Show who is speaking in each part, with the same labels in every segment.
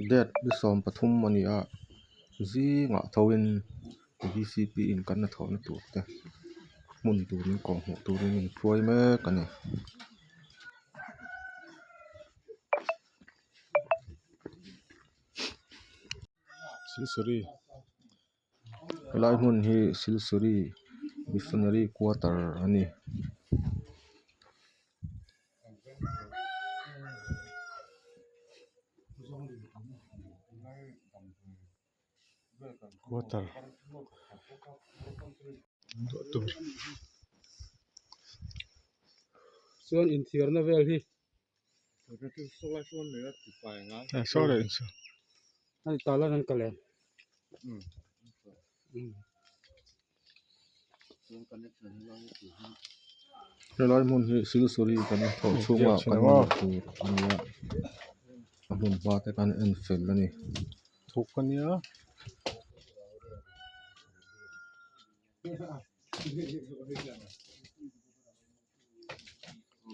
Speaker 1: Date ni 13 a ni a zingah tho in vcp in kan hnathawhna tur te hmun tur in kawh hmuh turin min hruai mek a ni. Helai hmun hi Silsuri missionary quarter a ni.
Speaker 2: Quarter
Speaker 3: Chuan inthiarna vel hi
Speaker 1: Helai hmun hi silsuri kan thawh chhunga kan hmuh tur a ni a a hmun hma te kan en fel a ni.
Speaker 2: Thuk a nia.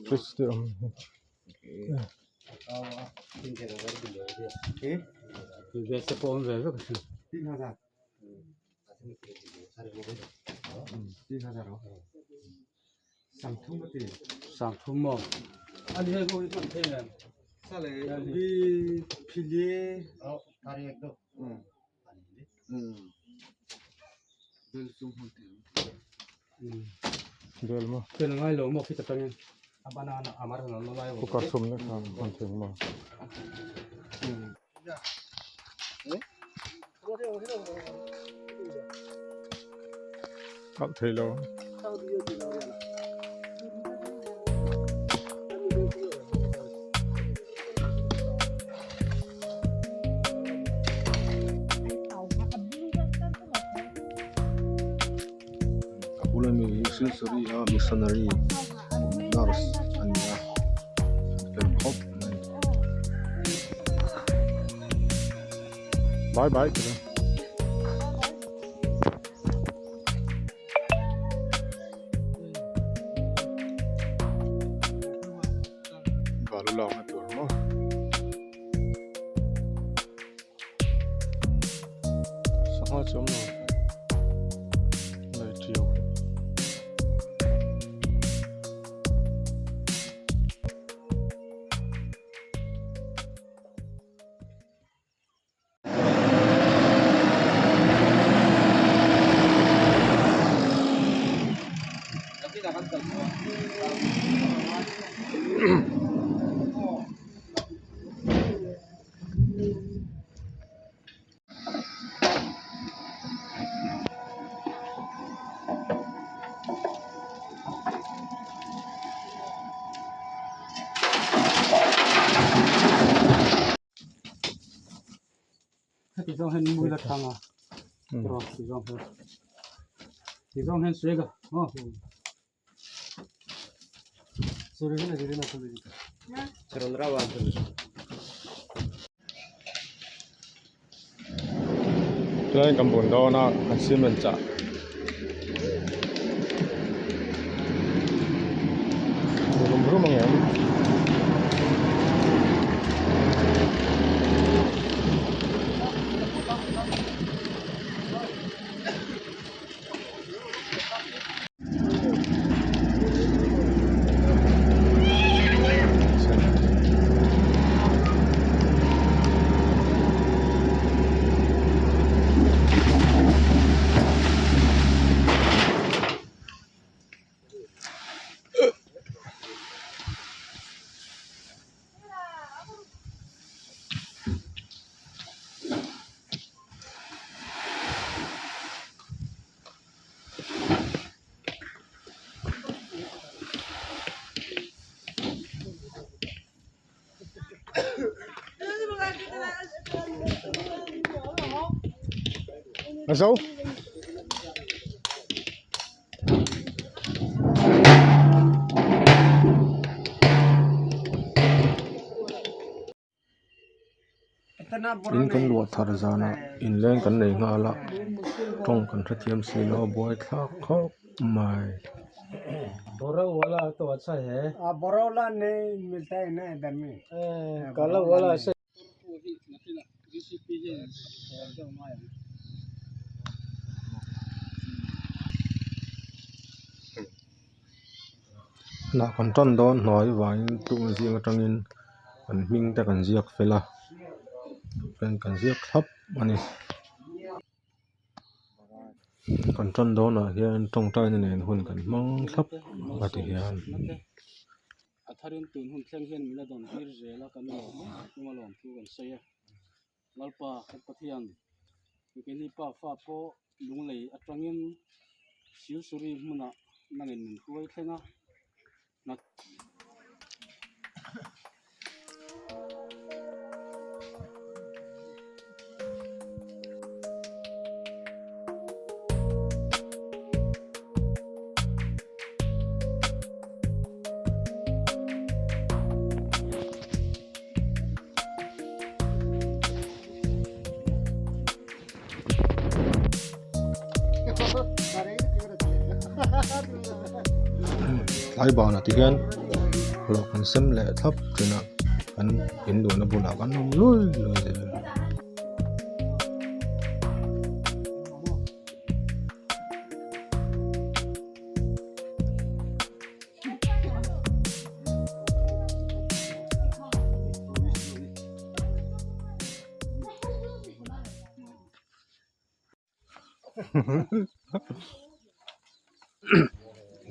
Speaker 2: Fridge te awm Bel maw cooker chhumna kha hman thei ang maw. Kalh thei lo.
Speaker 1: A bula mi hi silsuri a missionary nurse a ni a fel khawp mai.
Speaker 2: Bye bye tira. Balu lakna tur maw. Sangha chu awm lo lei tiau.
Speaker 3: Heti zawng hian mui la thang a tiraw ti zawng hian ti zawng hian suih a aw
Speaker 2: Tlai kan bun dawn a kan cement chah rum rum ang em. A zo.
Speaker 1: In kan luah thar zanah inleng kan nei nghal a tawng kan hrethiam si lo a buai thlak khawp mai.
Speaker 3: बोरा वाला तो अच्छा है
Speaker 4: बरौला नहीं मिलता है ना इधर में
Speaker 3: काला वाला अच्छा
Speaker 1: Hnah kan tan dawn hnuai vangin tluk zing atangin kan hming te kan ziak fel a pen kan ziak thlap a ni. Kan tan dawnah hian tawngtaina nen hun kan hmang thlap a ti hian.
Speaker 3: A tharin tun hun thleng hian min la dawn tir zel a kan lawm em a lawm thu kan sawi a Lalpa kan Pathian keini pa fa pawh lunglei atangin Silsuri hmunah nangin min hruai thleng a.
Speaker 1: Tlai banah ti hian hlawh kan sem leh thlap thin a kan in luhna bulah kan awm luai luai zel.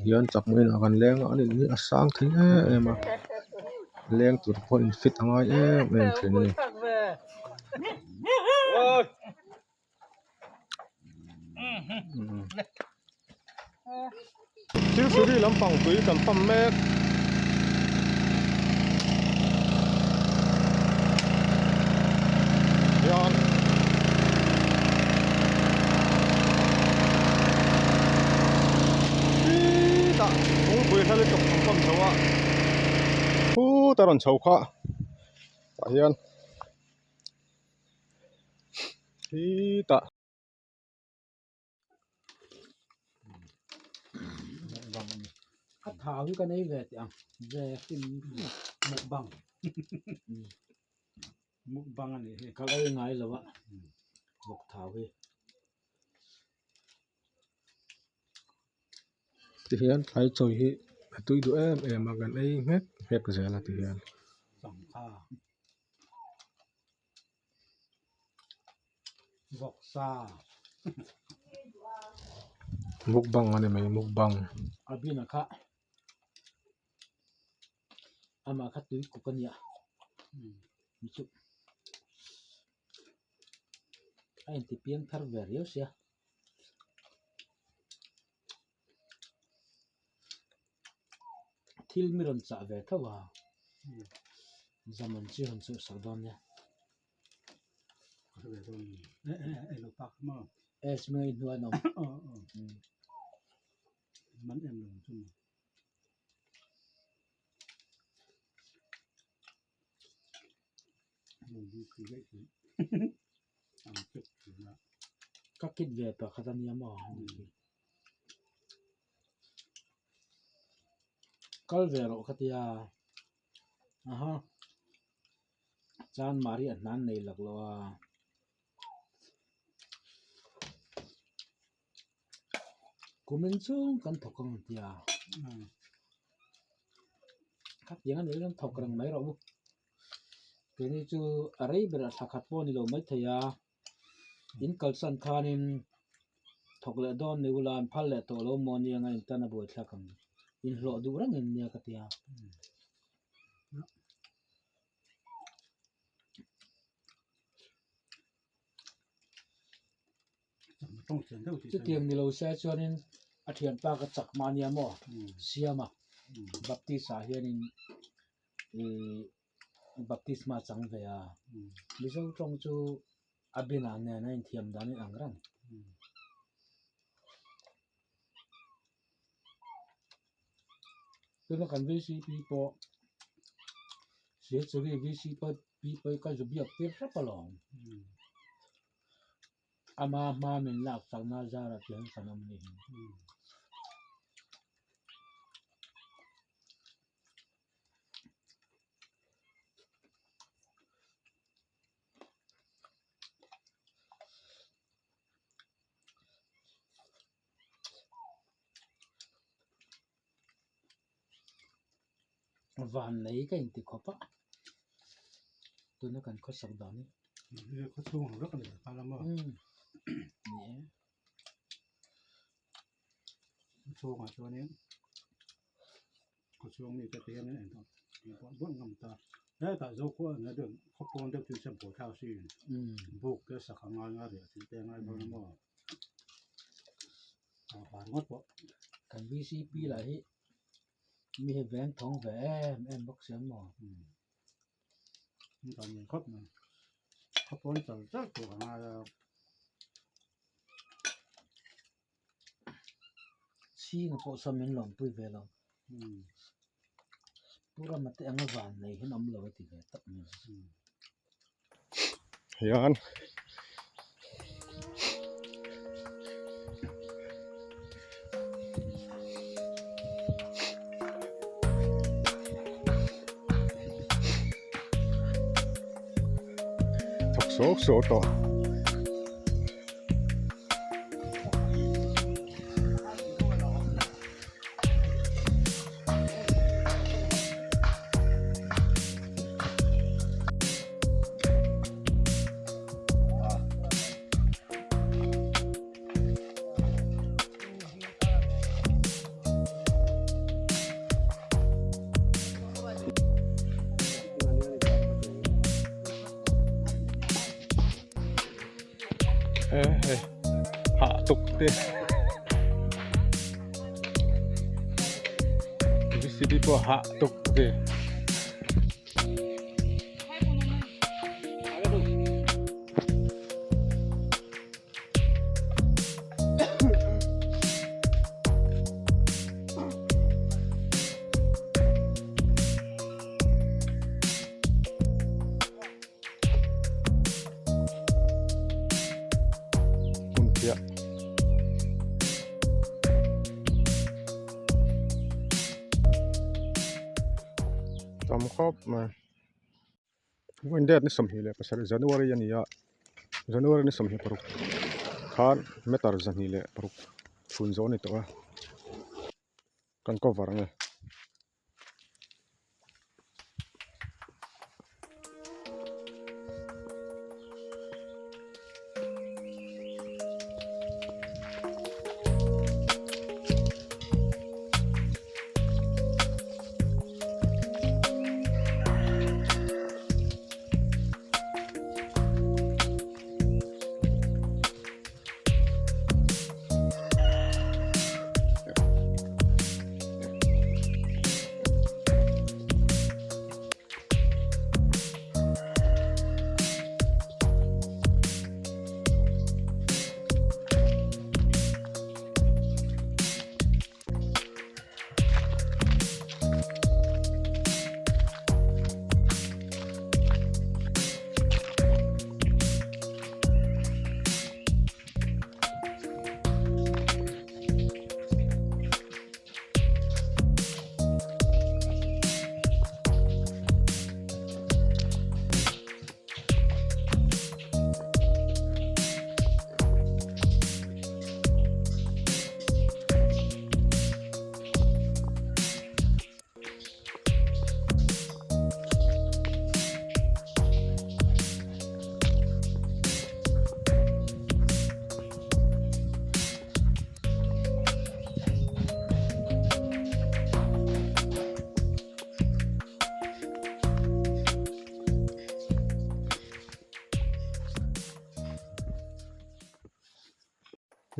Speaker 1: Hian chakma inah kan leng a an in hi a sang thei em em a leng tur pawh in fit a ngai em em thin a ni.
Speaker 2: Thil suri lampang tui kan pump mek. Hian khitah kawngpui hla lutuk kan pump chho a khut a rawn chho kha tah hian khitah.
Speaker 3: A thau hi ka nei ve teh ang ve hrim mukbang mukbang a nih hi ka la ei ngai lo a vawk thau hi.
Speaker 1: Tihian thlai chawi hi a tui duh em em a kan ei nghek nghek zel a tihian.
Speaker 3: Sangha. Vawksa.
Speaker 1: Mukbang a ni mai mukbang.
Speaker 3: A bina kha amah kha tui kuk a nia mi chu a inti piang thar ve riau sia. Thil mi rawn chah ve tho a zaman chu han chhuah sak dawn nia. Ka kit ve pakhat a nia maw kal ve rawh ka tia aha chuan Mari a hnan nei lak lo a. Kumin chung kan thawk ang tia khatiang a nih chuan thawk reng mai rawh u keini chu a rei berah thla khat pawh a ni lo maithei a in kalsan khanin thawk leh dawn ni ula an phal leh tawh lo maw nia nga in tan a buaithlak ang inhlawh duh reng in nia ka tia. Chutiang ni lo se chuanin a thianpa ka chak mah ania maw Siama Baptist ah hianin ihh baptisma a chang ve a Mizo tawng chu a binah nen a inthiam dan in ang reng. Tuna kan VCP pawh Silchari VCP pawh ka zu biak tir hrep alawm. Ama hma min lak chakna zarah tih an kan awm ni hi. Van nei ka inti khawp a, tuna kan khawsak dan hi.
Speaker 5: Khaw chhung ang vek a ni ta lam a.
Speaker 3: Ni e.
Speaker 5: Khaw chhungah chuanin khaw chhung mite te hian an buat buat ngam ta. Hetah Zokhua an la deuh khaw pawn deuh chu chuan buaithlak a hrin. Buk te sak a ngai a riah thil te a ngai dawn a maw. A van ngawt pawh.
Speaker 3: Kan VCP lah hi Mi hi veng thawng ve em em bawk si ang maw?
Speaker 5: An tan lian khawp mai. Khaw pawn chal chal tur a ngai a.
Speaker 3: Chhinga pawh sawn min lawmpui ve lo. Pu Rama te anga van nei hian awm lo a ti ve tak mai.
Speaker 2: Hian thawk sawk sawk tawh. Hah tuk te VCD pawh hah tuk te. Hmun phiah. Tam khawp mai. Vawiin date ni 27 January a ni a, January ni 26 khan meter 206 chhun zawh a ni tawh a, kan cover ang e.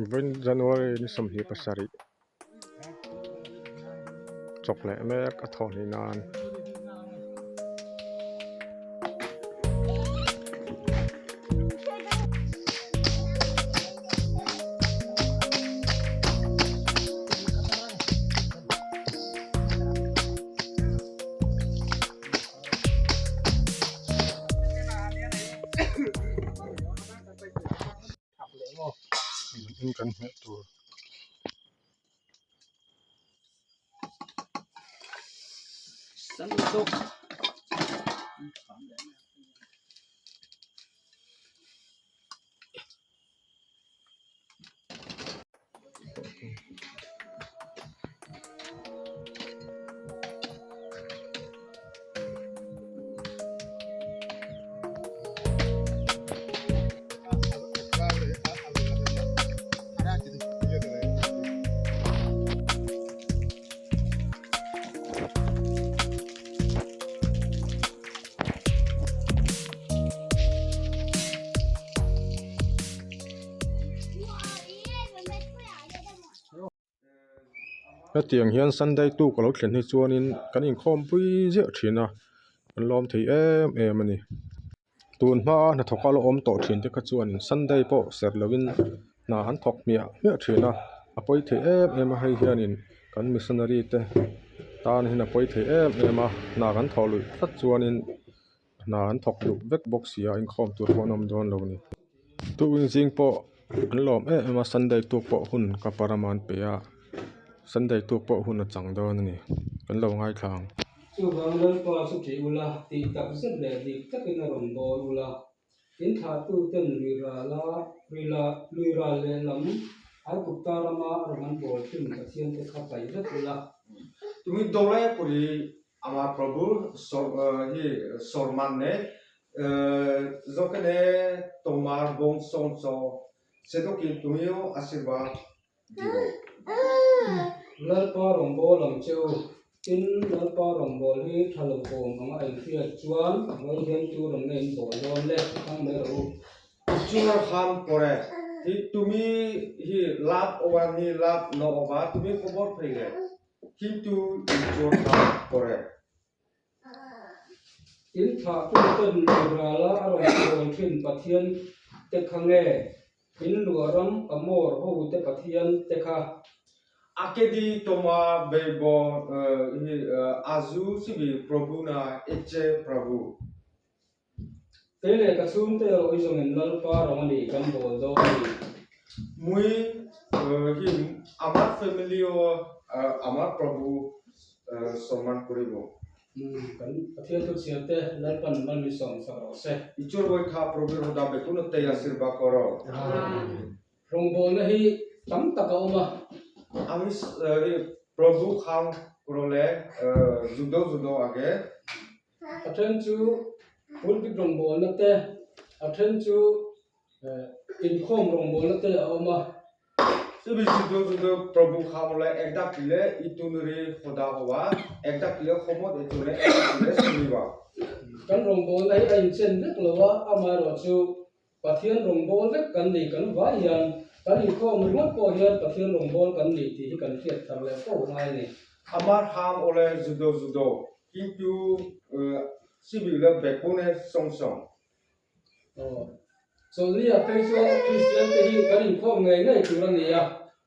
Speaker 2: Vawiin January ni 27 chawk leh mek a thawh hnih nan. In kan hmeh tur. Hetiang hian Sunday tuk a lo thlen hi chuanin kan inkhawm pui ziah thin a, kan lawm thei em em a ni. Tun hmaa hnathawk a la awm tawh thin te kha chuan Sunday pawh serh lovin hna an thawk hmiah hmiah thin a, a pawi thei em em a hei hianin kan missionary te tan hian a pawi thei em em a, hna kan thawh luih tlat chuanin hna an thawk duh vek bawk si a inkhawm tur pawh an awm dawn lo a ni. Tukin zing pawh an lawm em em a Sunday tuk pawh hun ka parama an pe a Sunday tuk pawh hun a chang dawn a ni kan lo ngaithla ang.
Speaker 6: Chuvang Lalpa chu ṭih ula, tih tak zet leh dik takin a rawn bawl ula, in thlahtuten lui rala, lui la, lui ral lehlam Aigupta rama a rawn an bawl ṭhin Pathiante kha paih vek ula.
Speaker 7: তুমি দলে কৰি আমাৰ প্ৰভুৰ সন্মানে যেনে তোমাৰ বংশ সেতুকে তুমিও আশীৰ্বাদ দিব।
Speaker 6: Lalpa rawngbâwl ang che u. Tin, Lalpa rawngbâwl hi tha lo awm ang a inhriat chuan vai hian tu rawn nge in bawl dawn le? Thlang mai rawh u.
Speaker 7: ঈশ্বৰ কাম কৰে তুমি হি লাভ অবা নি লাভ নঅবা তুমি খবৰ ফেলে কিন্তু ঈশ্বৰ কাম কৰে।
Speaker 6: In thlahtuten lui rala a rawn bawl thin Pathian te kha nge? In luah ram Amor ho te Pathian te kha?
Speaker 7: Akedi toma beibo hi azu sibi Prabhu na eche Prabhu.
Speaker 6: Kei leh ka chhungte erawh i zawngin Lalpa rawng a ni kan bawl dawn a ni.
Speaker 7: Mui hi amar family o amar Prabhu সন্মান কৰিব।
Speaker 6: Kan Pathian thu chhiarte Lalpan mal min sawm sak rawh se.
Speaker 7: ঈশ্বৰ বৈঠা প্ৰভুৰ সদা বেকুনতে আশীৰ্বাদ কৰক।
Speaker 6: Rawngbawlna hi tam tak a awm a.
Speaker 7: আমি প্ৰভু খাম কৰিলে যুদ্ধ যুদ্ধ আগে।
Speaker 6: A then chu pulpit rawngbawlna te, a then chu inkhawm rawngbawlna te a awm a.
Speaker 7: Chumi যুদ্ধ যুদ্ধ প্ৰভু খামলে একটা কিলে ইতুনুৰি সদা হবা, একটা কিলে সমত ইতুনে একটা কিলে চলিবা।
Speaker 6: Kan rawngbawlna hi a inchen vek lo a, amaherawhchu Pathian rawngbâwl vek kan ni kan vai hian kan inkhawm ringawt pawh hian Pathian rawngbâwl kan ni tih hi kan hriat thar leh fo ngai a ni.
Speaker 7: Amar ham awle judo judo kintu sibile bekune song song.
Speaker 6: Aw, chawlhnia phei chuan Kristian te hi kan inkhawm ngei ngei tur a ni a.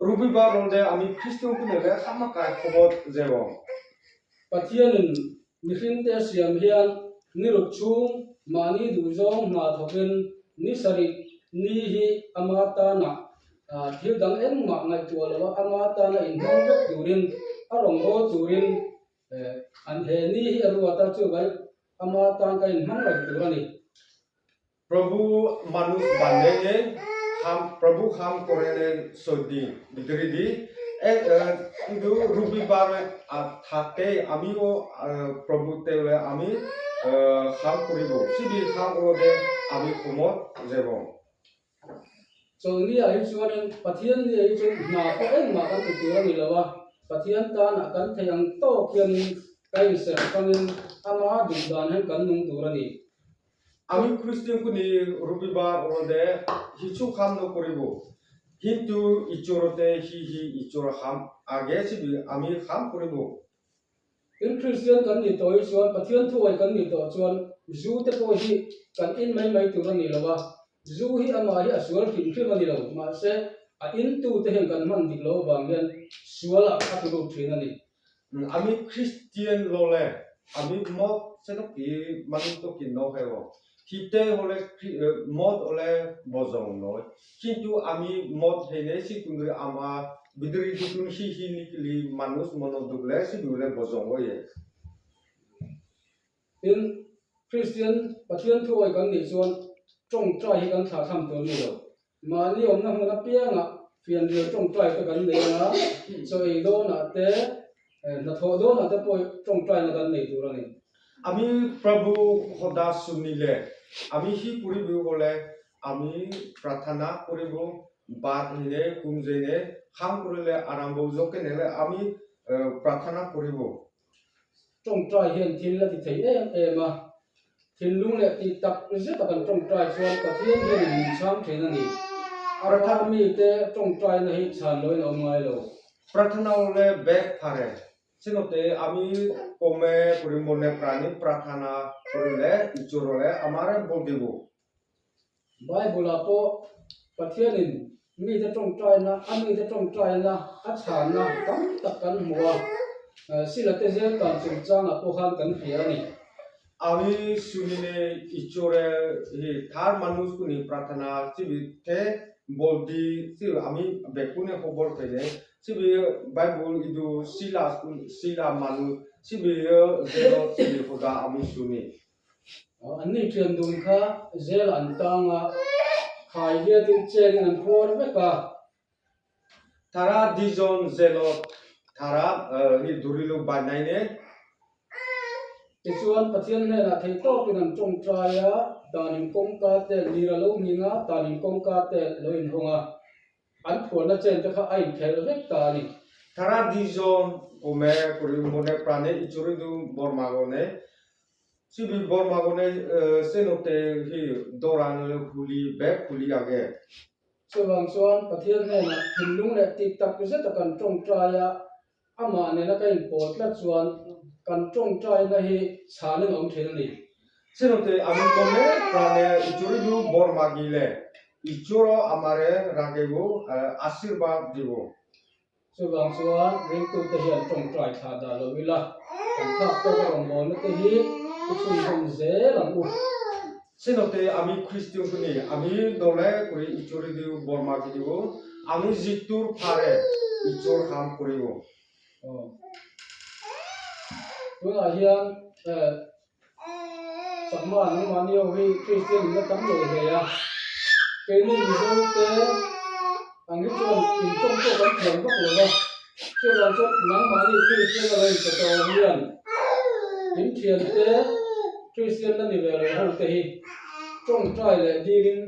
Speaker 7: Rubibar rawng ami Kristian ku nele hama kai khawbawt zewong.
Speaker 6: Pathianin mihringte a siam hian ni ruk chhung mahni duhzawng hna thawkin ni sarih ni hi ama tana thil dang engmah ngaihtuah loha ama tana inhmang vek turin a rawngbâwl turin an he ni hi a ruat a, chuvai ama tan ka inhmang reng tur a ni.
Speaker 7: প্ৰভু মানুষ বান্ধে খাম প্ৰভু খাম কৰে চৈদি ভিতৰি দি কিন্তু ৰবিবাৰ থাকে আমিও প্ৰভু তেওঁলে আমি খাম কৰিব চিবি খাম কৰোঁতে আমি সমত যাব।
Speaker 6: Chawlhni ah hi chuanin Pathian ni ah hi chuan hna pawh engmah kan ti tur a ni lo a, Pathian tanah kan theih ang tawk hianin ka inserh hmangin ama duh dan hian kan nung tur a ni.
Speaker 7: আমি খ্ৰীষ্টিয়ান কুনি ৰবিবাৰ ওলদে হিচু খাম নকৰিব কিন্তু ঈশ্বৰতে হি হি ঈশ্বৰ খাম আগে চিবি আমি খাম কৰিব।
Speaker 6: Tin Kristian kan nih tawh hi chuan Pathian thuawih kan nih tawh chuan zu te pawh hi kan in mai mai tur a ni lo a, zu hi amah hi a sual hrim hrim a ni lo, mahse a in tu te hian kan hman dik lo avang hian sual ah a ti lut thin a ni.
Speaker 7: আমি খ্ৰীষ্টিয়ান ললে আমি মদ সেনকি মানুহ তো কি নহব হিতে হলে মদ হলে বজং নয় কিন্তু আমি মদ হেনে সিতুন আমার ভিতরে দুতুন হি হি নিকলি মানুষ মন দুগলে সিদুলে বজং হয়ে।
Speaker 6: Tin, Kristian Pathian thuawih kan nih chuan tawngtai hi kan thlah tham tur a ni lo. Mahni awmna hmun apiangah fianrial tawngtai te kan nei anga, chaw ei dawnah te, hnathawh dawnah te pawh tawngtaina kan nei tur a ni.
Speaker 7: আমি প্ৰভু সদা শুনিলে আমি সি কৰিব গ'লে আমি প্ৰাৰ্থনা কৰিব বাদ হিনে কুমজেনে খাম কৰিলে আৰম্ভ জকেনেলে আমি প্ৰাৰ্থনা কৰিব।
Speaker 6: Tawngtai hian thil a ti thei em em a, thinlung leh tih tak zeta kan tawngtai chuan Pathian hianin min chhang thin a ni. Arpa mite tawngtaina hi chhan loin a awm ngai lo.
Speaker 7: প্রার্থনা হলে বেগ ফারে সেনতে আমি কমে করি মনে প্রাণী প্রার্থনা করিলে ঈশ্বরে আমারে বল দিব।
Speaker 6: Bible-ah pawh Pathianin mite tawngtaina, a mite tawngtaina a chhanna tam tak kan hmu a, Silate zel tan chungchangah pawh khan kan hria a ni.
Speaker 7: আমি শুনিনে ঈশ্বরে হি থার মানুষ কুনি প্রার্থনা চিবিতে বলদি আমি বেকুনে খবর পেলে চিবি বাইবল ইদু শিলা শিলা মানুষ চিবি জেল চিবি খোদা আমি শুনি।
Speaker 6: An ni thian dun kha zel an tang a, khai hiatin chengin an phuar vek a.
Speaker 7: তারা দুজন জেলত তারা হি ধরিল বানাইনে।
Speaker 6: Tichuan Pathian hnenah theihtawpin an tawngtai a, danin kawngka te lir a lo nghing a, danin kawngka te lo inhawng a, an phuarna chen te kha a inphelh vek ta a ni.
Speaker 7: তারা দুজন কমে করি মনে প্রাণে ইচুরিদু বর্মাগনে সিবি বর্মাগনে সেনতে হি দৌড়ান খুলি বেগ খুলি আগে।
Speaker 6: Chuvang chuan Pathian hnenah thinlung leh tih tak zeta kan tawngtai a, amah nena ka inpawl tlat chuan kan tawngtaina hi chhanin a awm thin a ni.
Speaker 7: সেনতে আমি কমে প্রাণে ইচুরিদু বর্মা গিলে ঈশ্বর আমারে রাখেব আশীর্বাদ দিব।
Speaker 6: Chuvang chuan ringtute hian tawngtai thlah dah lo ila, kan phak tawk a rawngbawlna te hi i chhunzawm zel ang u.
Speaker 7: সেনতে আমি খ্রিস্টীয় শুনি আমি দলে কৰি ঈশ্বৰে দিও বৰমাকি দিব আমি যিটোৰ ফাৰে ঈশ্বৰ কাম কৰিব।
Speaker 6: Tunah hian Chakma nangmahni ho hi Kristian in la tam lo hle a, keini Mizo te ang hi chuan intawng pawh kan thiam vak lo va, chuvang chuan nangmahni Kristian a lo inpe tawh hian in thiante Kristian la ni ve lo ho te hi tawngtai leh dilin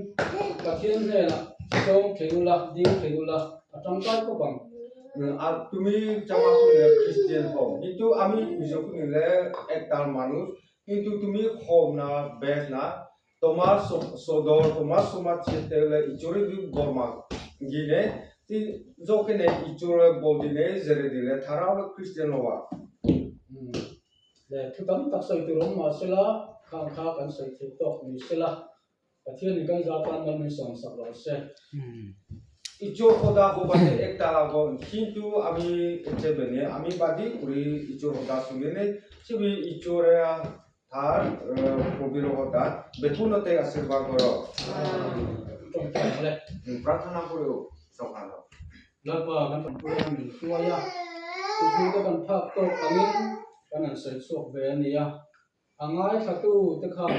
Speaker 6: Pathian hnenah sawm thei ula, dil thei ula a tangkai khawp ang.
Speaker 7: আর তুমি চামা শুনিলে খ্রিস্টান হও কিন্তু আমি নিজে শুনিলে একতাল মানুষ কিন্তু তুমি হও না বেশ না তোমার সদর তোমার সমাজ চেতে ইচরে বর্মা গিলে যখনে ইচরে বলদিনে জেরে দিলে তারা হলো খ্রিস্টান হওয়া।
Speaker 6: Le thu tam tak sawi tur awm mah sela, khang kha kan sawi theih tawk ni sela, Pathianin kan za tan mal min sawm sak lo se.
Speaker 7: ইচোর খোদা হোবাতে একতালা কিন্তু আমি চেবেনে আমি বাদি উরি ইচোর খোদা শুনিনে সিবি ইচোরে তার কবির খোদা বেকুনতে আশীর্বাদ করো। প্রার্থনা করেও সকাল
Speaker 6: Lalpa kan pui a min hruai a, chu te kan phak tawk angin kan han sawi chhuak ve a ni a, a ngaithlatu te khan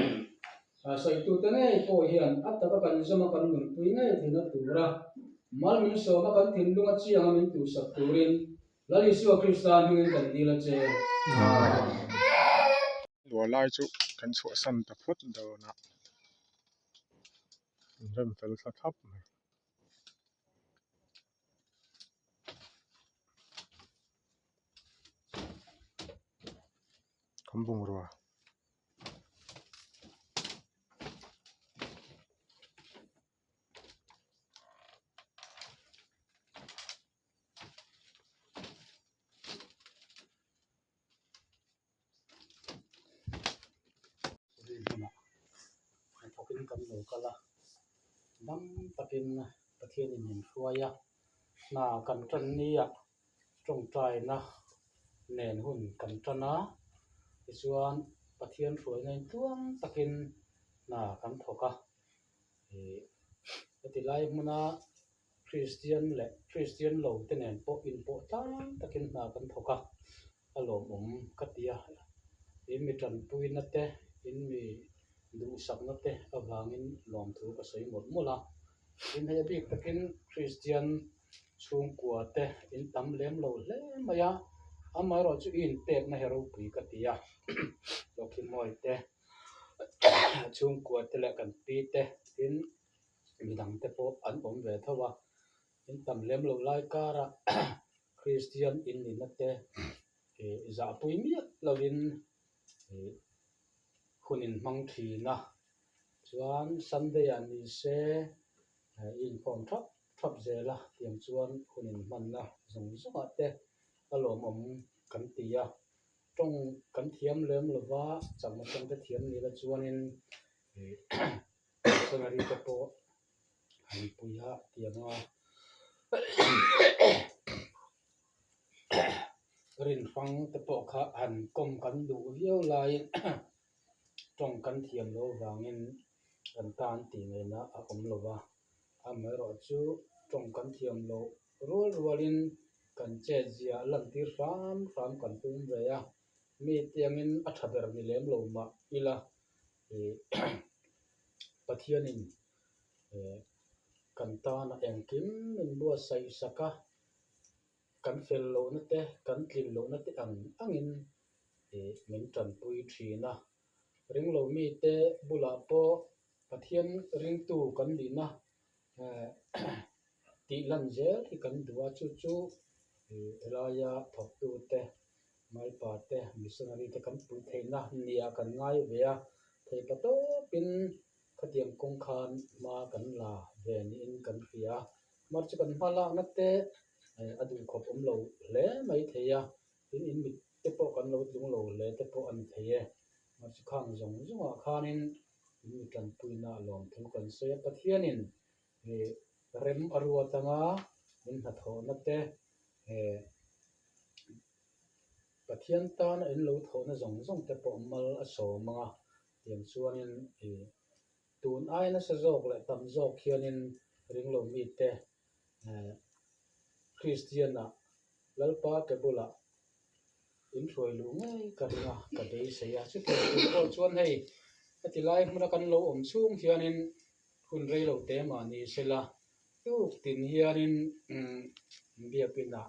Speaker 6: sawitu te ngei pawh hian a taka kan zawm a kan nunpui ngei theihna tura mal min sawm a kan thinlung a chiang a min tuhsak turin Lal Isua Krista hmingin kan dil a che.
Speaker 2: Luah lai chu kan chhuahsan ta phawt dawn a, an rem fel thla thlap mai. Kan bungrua.
Speaker 3: Rin hmunah thawkin kan lo kal a, dam takin Pathianin min hruai a, hna kan tan nia tawngtaina nen hun kan tan a, tichuan Pathian hruaina in tluang takin hna kan thawk a, ih heti lai hmuna Kristian leh Kristian lo te nen pawh inpawh tlang takin hna kan thawk a, a lawmawm ka ti a, in mi tanpuina te, in mi duhsakna te avangin lawmthu ka sawi mawlh mawlh a, in hei a bik takin Kristian chhungkua te in tam lem lo hle mai a, amaherawhchu i inpekna hi ropui ka ti a, Lawkhimawi te chhungkua te leh kan pi te tin midang te pawh an awm ve tho a, in tam lem loh lai karah Kristian in nihna te ih zahpui miah lovin ih hun in hmang thin a, chuan Sunday ah ni se i inkhawm thap
Speaker 6: thap zel a, tiang chuan hun inhmanna zawng zawngah te a lawmawm kan ti a. Tawng kan thiam lem lova chakna tawng te thiam ni la chuanin missionary te pawh han pui a tiang a rinhrang te pawh kha han kawm kan duh viau laiin tawng kan thiam loh avangin kan tan tih ngaihna a awm lo va, amaherawhchu tawng kan thiam loh rual rualin kan chet zia lantir hram hram kan tum ve a, mi tiangin a tha ber ni lem lo mah ila ih Pathianin eh kan tana engkim min buatsaih sak a, kan fel lohna te kan tlin lohna te ang angin ih min tanpui thin a, ringlo mite bulah pawh Pathian ringtu kan nihna tih lan zel hi kan duh a, chu chu helaia thawktute, Maipa te, missionary te kan puih theihna nia kan ngai ve a, theihpa tawpin khatiang kawng khan hma kan la ve niin kan hria a, hmar chu kan hma lakna te a duhkhawp awm lo hle mai thei a, tin in mit te pawh kan lo tlung lo hle te pawh a ni thei e, hmar chu khang zawng zawngah khanin in mi tanpuina lawmthu kan sawi a, Pathianin rem a ruat anga min hnathawhna te Pathian tana in lo thawhna zawng zawng te pawh mal a sawm anga tiang chuanin tun ai nasa zawk leh tam zawk hianin ringlo mite Kristian-ah Lalpa ke bulah in hruai luh ngei ka ring a, ka beisei a. Chutiang tur pawh chuan hei heti lai hmuna kan lo awm chhung hianin hun rei lo te mah ni sela tuk tin hianin biakinah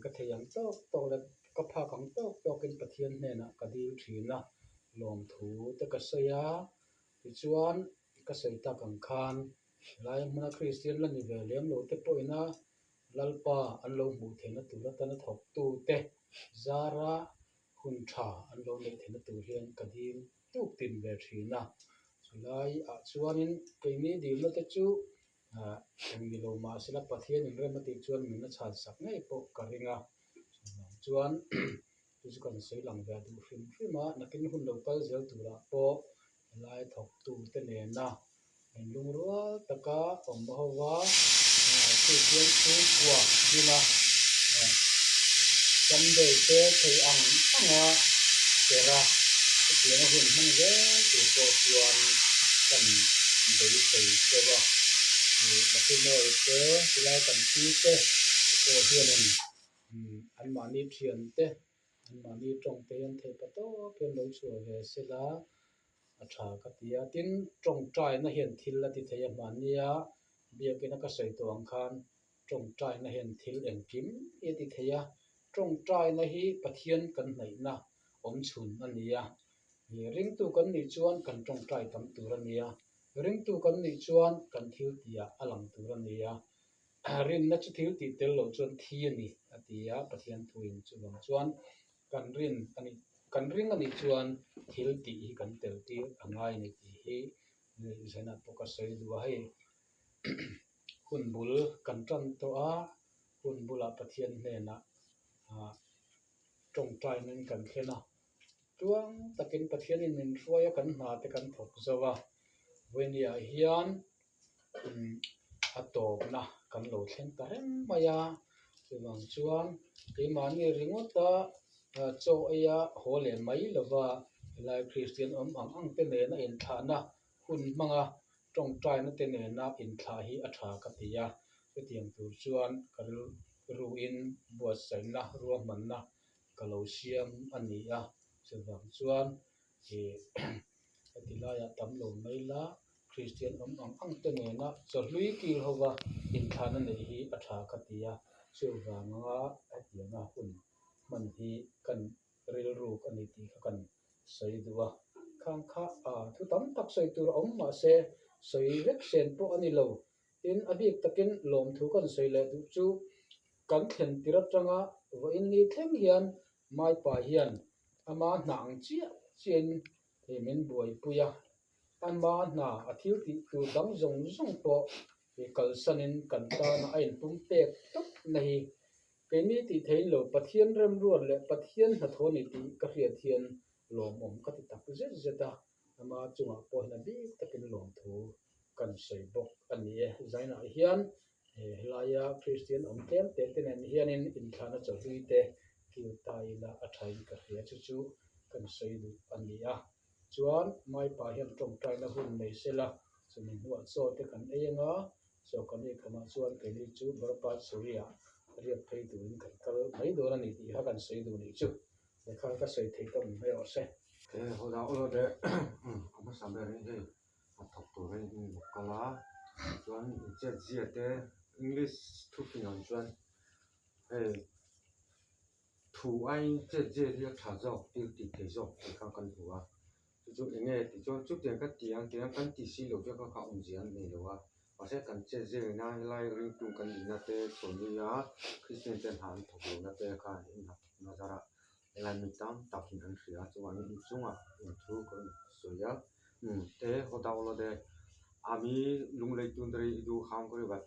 Speaker 6: ka thei ang tawk tawk leh ka phak ang tawk tawkin Pathian hnenah ka dil thin a, lawmthu te ka sawi a. Tichuan ka sawi tak ang khan helai hmuna Kristian la ni ve lem lo te pawhin a Lalpa an lo hmuh theihna tur atana thawktute zara hun tha an lo neih theihna tur hian ka dil tuk tin ve thin a. Chulai ah chuanin keini dilna te chu eng ni lo mahsela Pathian inrem a tih chuan min la chhan sak ngei pawh ka ring a. Chuvang chuan chu chu kan sawi lang ve duh hrim hrim a, nakin hun lo kal zel turah pawh Helai thawktute nena inlungrual taka awm ho va, Kristian chhungkua dina Sunday te thei ang anga kera chutianga hun hmang zel tur pawh chuan kan beisei teuh a. Mathimawi te, tilai kan pi te pawh hianin anmahni thiante Anmahni tawng te hian theihpa tawp hian lo chhuah ve sela a tha ka ti a. Tin, tawngtaina hian thil a ti thei a, hmannia biakina ka sawi tawh ang khan tawngtaina hian thil engkim hi a ti thei a. Tawngtaina hi Pathian kan hnaihna awm chhun a ni a. Ringtu kan nih chuan kan tawngtai tam tur a ni a, ringtu kan nih chuan kan thil tihah a lang tur a ni a. Rinna chu thil tih tel loh chuan thi a ni, a ti a, Pathian thuin chuvang chuan kan rin a nih, kan ring a nih chuan thil tih hi kan tel tir a ngai a ni tih hi Zena pawh ka sawi duh a, hei hun bul kan tan tawh a, hun bulah Pathian hnenah tawngtainin kan thlen a, tluang takin Pathianin min hruai a, kan hna te kan thawk zo a, vawinia hian a tawpna kan lo thleng ta reng mai a, chuvang chuan keimahni ringawta chaw eia haw leh mai lova helai Kristian awm ang ang te nena inthlahna hun hmanga tawngtaina te nena inthlah hi a tha ka ti a, chutiang tur chuan ka rilruin buatsaihna ruahmanna ka lo siam a ni a, chuvang chuan ih heti laiah tam lo mai la. Kristian awm ang ang te nena chawhlui kil hova inthlahna neih hi a tha ka ti a, chuvanga hetianga hun hman hi kan rilruk a ni tih kha kan sawi duh a. Khang kha thu tam tak sawi tur a awm mahse sawi vek sen pawh a ni lo. Tin, a bik takin lawmthu kan sawi leh duh chu kan thlen tir atanga vawiin ni thleng hian Maipa hian ama hna ang chiah chiahin min buaipui a. Ama hna a thil tih tur dang zawng zawng pawh kalsanin kan tana a inpumpek tawpna hi keini tih theihin lo Pathian remruat leh Pathian hnathawh a ni tih ka hriat hian lawmawm ka ti tak zet zet a, ama chungah pawh hian a bik takin lawmthu kan sawi bawk a ni e. Zainah hian helaia Kristian awm tlem teh te nen hianin inthlahna chawhlui te kil ta ila a thain ka hria chu chu kan sawi duh a ni a. Chuan Maipa hian tawngtaina hun nei sela chumi hnuah chaw te kan ei anga chaw kan ei khamah chuan keini chu Barpat Suri-ah riak phei turin kan kal mai dawn a ni tih kha kan sawi duh nih chu. Lehkha ka sawi thei tawp mai rawh se.
Speaker 7: He hawla aw leh a hmasa berin hei a thawk turin in lo kal a chuan chet zia te English thufing ang chuan hei thu aiin chet zia hi a tha zawk thil tih thei zawk tih kha kan hmu a chu chu eng nge tih chuan chutiang ka ti ang tiang kan ti si lo chu kha kha awmzia an nei lo a mahse kan chet zia ina helai ringtu kan nihna te chawlhni a Kristian ten hna an thawk lohna te kha in hna thawkna zarah helai mi tam takin an hria a chuvangin inchungah inthu ka rawn sawi a te haw dau lo de ami lunglei tun te hi i duh ham ka ri vat.